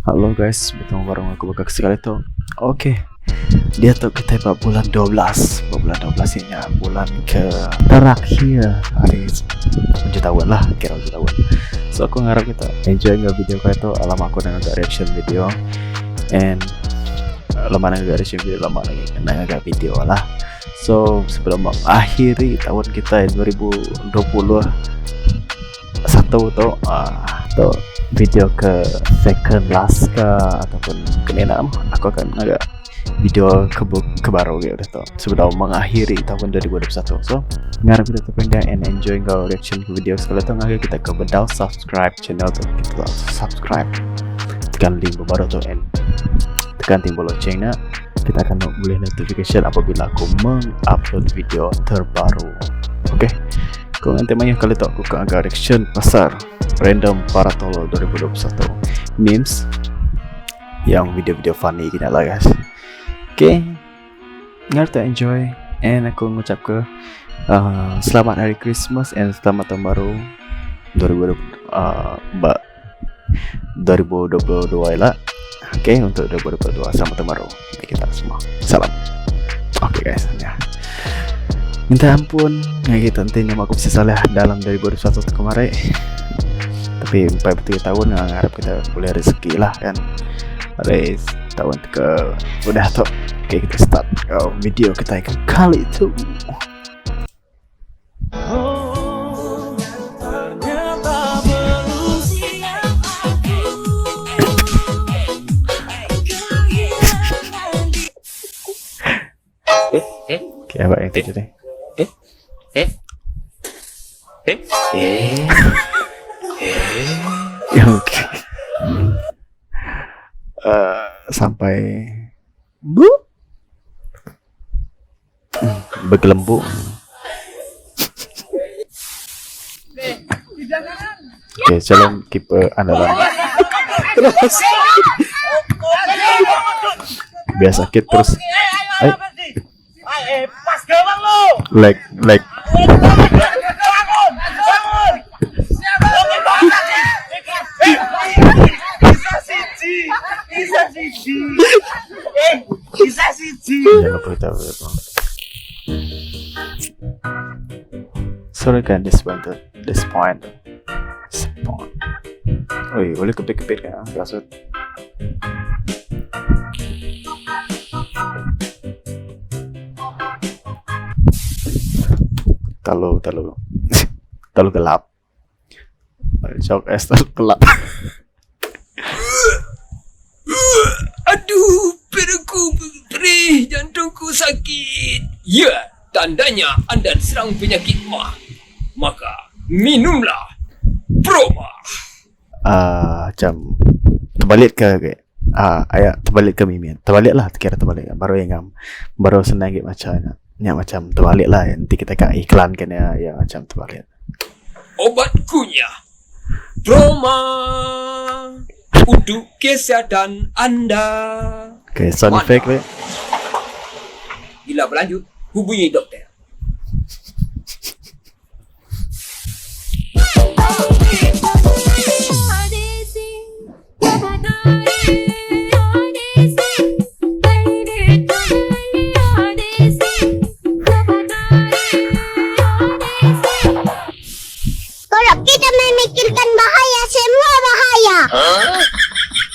Halo guys, betemu bareng aku baka sekali tu. Okey. Diatu kitai ba bulan 12. Ba bulan 12 inya bulan ke terakhir ari ujung taun lah, kira ujung taun. So aku ngarap kita enjoy enggau video kali tu. Lama aku enda ngaga reaction video and lama enda ngaga reaction video, lama lagi enda ngaga video lah. So sebelum mengakhiri tahun kita 2021 tu uh, tu video ke second last ke ataupun ke enam aku akan agak video ke, ke baru gitu tu sebelum mengakhiri tahun 2021 so ngarap kita tu pendek and enjoy kau reaction ke video sekali tu ngagai kita ke bedau subscribe channel tu kita subscribe tekan link baru tu and tekan timbul lonceng nak kita akan boleh notification apabila aku mengupload video terbaru okay Kau nanti main kali tu aku akan agak reaction pasar random para tolol 2021 memes yang video-video funny gini lah guys. Okay, ngarap tak enjoy and aku ngucap ke uh, selamat hari Christmas and selamat tahun baru 2020 uh, 2022 lah. Okay, untuk 2022 selamat tahun baru kita semua. Salam. Okay guys, ya. Minta ampun Ngai kita nanti aku bisa salah dalam 2021 kemarin. Tapi 43 tahun ngarap kita boleh rezeki lah kan. Ada tahun ke udah tu. Okay, kita start oh, video kita yang kali itu. Eh, eh, Okay, apa yang terjadi? eh, eh, eh, eh. Ya, okay. Uh, sampai bu bergelembung. Okay, calon keeper andalan. Terus. Biar sakit terus. Ay. Leg, leg. Jangan lupa kita Sorry kan this one this point. This point. Oi, boleh kepit-kepit kan? Kasut. Terlalu, terlalu, terlalu gelap. Jok es terlalu gelap. Aduh, perutku perih, jantungku sakit. Ya, tandanya anda diserang penyakit mah. Maka minumlah Proma. Macam terbalik ke ke? Ah, ayat terbalik ke mimin. Terbalik lah, kira terbalik. Baru yang ngam. Baru senang gitu macam nak. Ni macam terbalik lah. Nanti kita kat iklan kan ya, ya macam terbalik. Obat kunyah Proma untuk kesihatan anda. Okay, sound effect weh. Bila berlanjut, hubungi doktor. Kalau kita memikirkan bahaya, semua bahaya.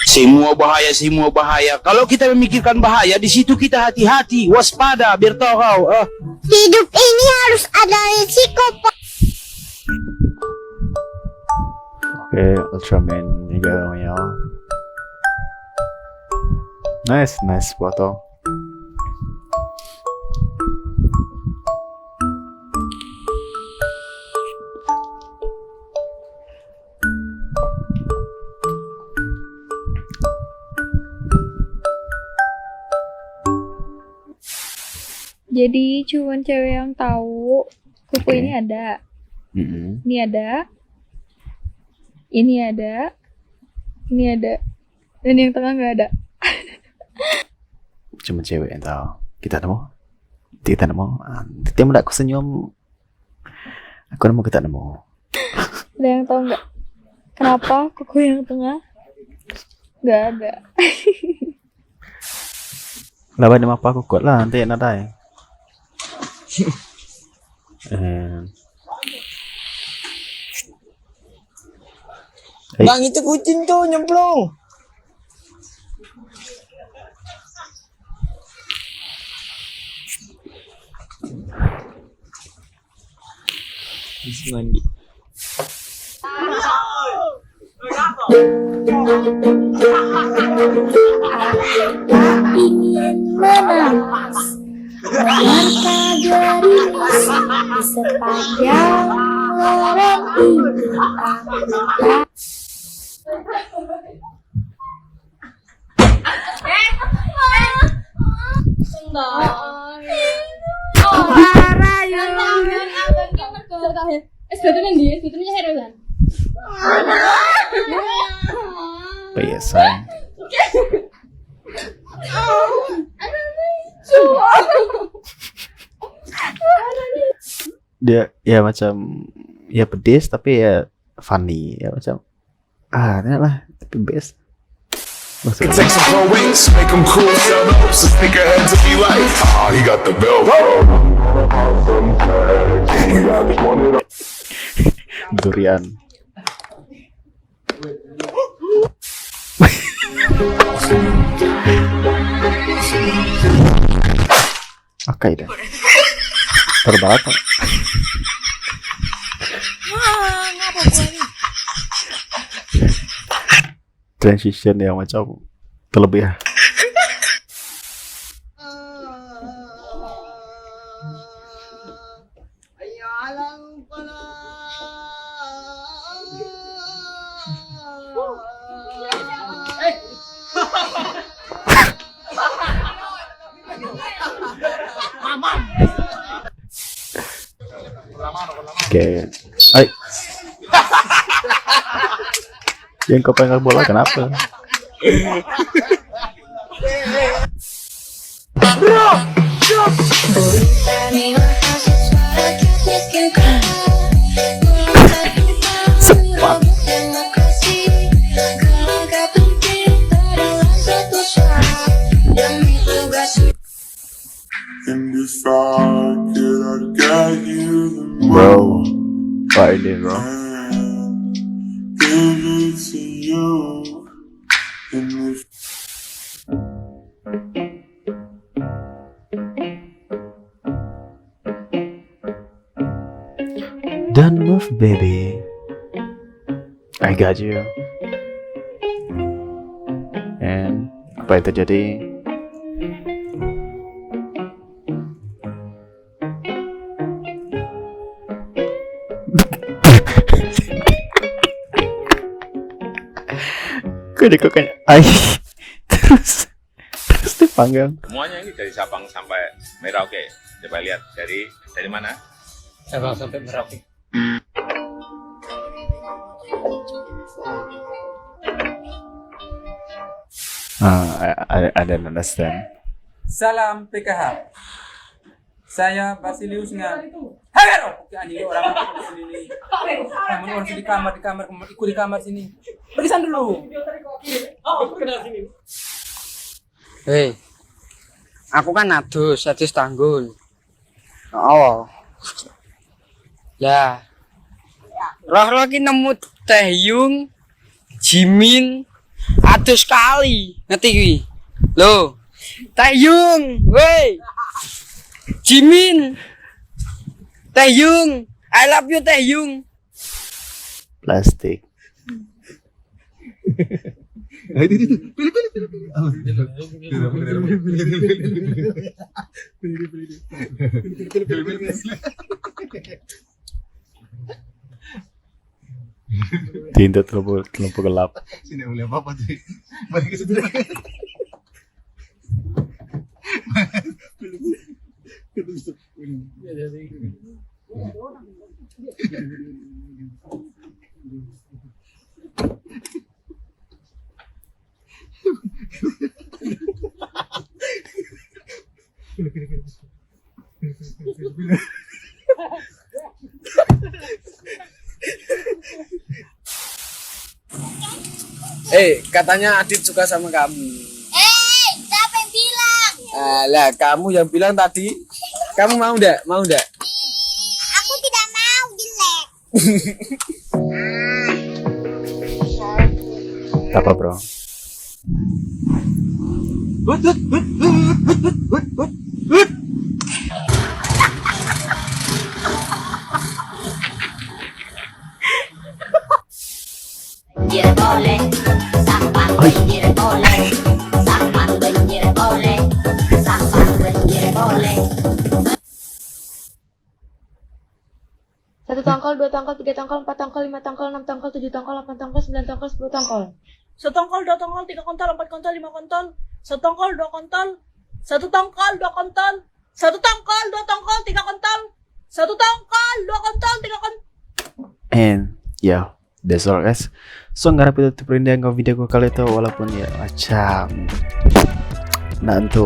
Semua bahaya, semua bahaya. Kalau kita memikirkan bahaya, di situ kita hati-hati, waspada, biar tahu kau. Eh. Hidup ini harus ada risiko, Pak. Okay, Ultraman juga ya. Nice, nice foto. Jadi cuman cewek yang tahu kuku Oke. ini ada, Mm-mm. ini ada, ini ada, ini ada, dan yang tengah nggak ada. Cuma cewek yang tahu. Kita nemu. Kita nemu. Ah, Dia aku senyum. Aku nemu kita nemu. Ada yang tahu nggak? Kenapa kuku yang tengah? Nggak ada. Laban nya mapa kukut lah enti nadai. And Bang itu kucing tuh nyemplung. Mandi. Ingin menangis Menerka gerimis Di sepanjang lorong ini aku tak PSI. Dia ya macam ya pedis tapi ya funny ya macam ah ini lah tapi best. Maksudnya Take some pro wings, make 'em cool, sell those. The sneakerheads will be like, ah, he got the Velcro. durian. Oke deh. Terbatas. Transition yang macam terlebih ya. Oke. Ay. Yang kau pengen bola kenapa? Sepat. And if I could, I'd get you the Bro, what are you doing, bro? moon. Give it to you. And if Don't move, baby. I got you. And apa yang terjadi? Kok dia kok kayak ai terus terus dipanggang. Semuanya ini dari Sabang sampai Merauke. Coba lihat dari mana? Sabang sampai Merauke. I don't understand. Salam PKH. Saya Basilius Nga. Hei, oke anjing orang di sini nih. Kamu orang di kamar di kamar, ikut di kamar sini. Pergi sana dulu. Hei. Aku kan adus, adus tanggul. Oh. Lah. Roh-roh ki nemu Taehyung, Jimin, adus kali. Ngerti kuwi? Loh. Taehyung, woi. Jimin. Taehyung, I love you Taehyung. Plastik. Tinta terlalu terlalu gelap. Sini boleh apa-apa sih. Balik ke situ. Eh, katanya Adit suka sama kamu. Eh, siapa yang bilang? Alah, kamu yang bilang tadi. Kamu mau ndak? Mau ndak? Aku tidak mau jelek. Apa bro? Satu tongkol, dua tongkol, tiga tongkol, empat tongkol, lima tongkol, enam tongkol, tujuh tongkol, delapan tongkol, sembilan tongkol, sepuluh tongkol. Setongkol, dua tongkol, tiga kontol, empat kontol, lima kontol. Setongkol, dua kontol. Satu tongkol, dua kontol. Satu tongkol, dua tongkol, tiga kontol. Satu tongkol, dua kontol, tiga kontol. And yeah, that's all guys. So ngarap itu terperindang ke video aku kali itu walaupun ya macam nanti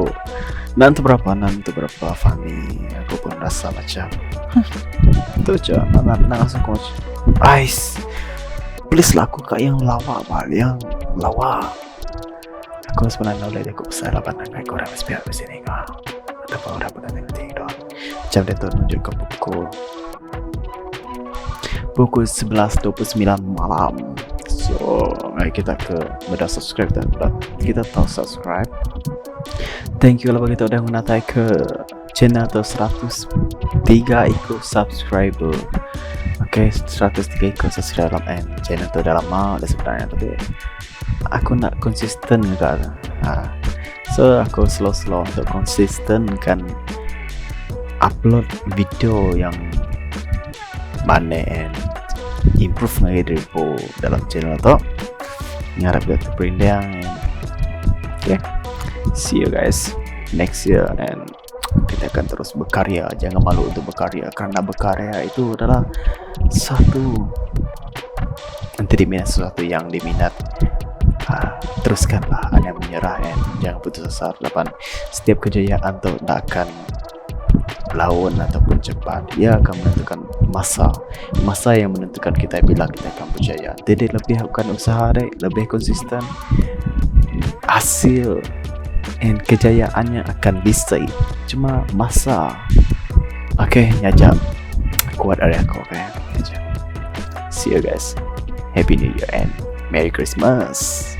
nanti berapa nanti berapa funny aku pun rasa macam tu je nak, nak, nak langsung coach Ais please lah aku kat yang lawak bal yang lawak aku sebenarnya boleh aku besar lah pandang korang SPR di sini kau ataupun orang pun nanti tengok macam dia tu nunjuk ke pukul pukul 11.29 malam so mari kita ke benda subscribe dan kita tahu subscribe thank you lah bagi kita udah menatai ke channel tu 103 ikut subscriber Okay, 103 ikut subscriber dalam and channel tu dah lama dah sebenarnya tapi aku nak konsisten juga ha. So aku slow-slow untuk konsisten kan upload video yang mana and improve lagi diriku dalam channel tu ngarap dia terperindang and okay see you guys next year and kita akan terus berkarya jangan malu untuk berkarya karena berkarya itu adalah satu nanti diminat sesuatu yang diminat ha, teruskanlah anda menyerah and jangan putus asa lapan setiap kejayaan tu tak akan lawan ataupun cepat ia akan menentukan masa masa yang menentukan kita bila kita akan berjaya jadi lebih bukan usaha deh lebih konsisten hasil and kejayaannya akan bisa cuma masa okay nyajak kuat dari aku okay nyajak see you guys happy new year and merry christmas.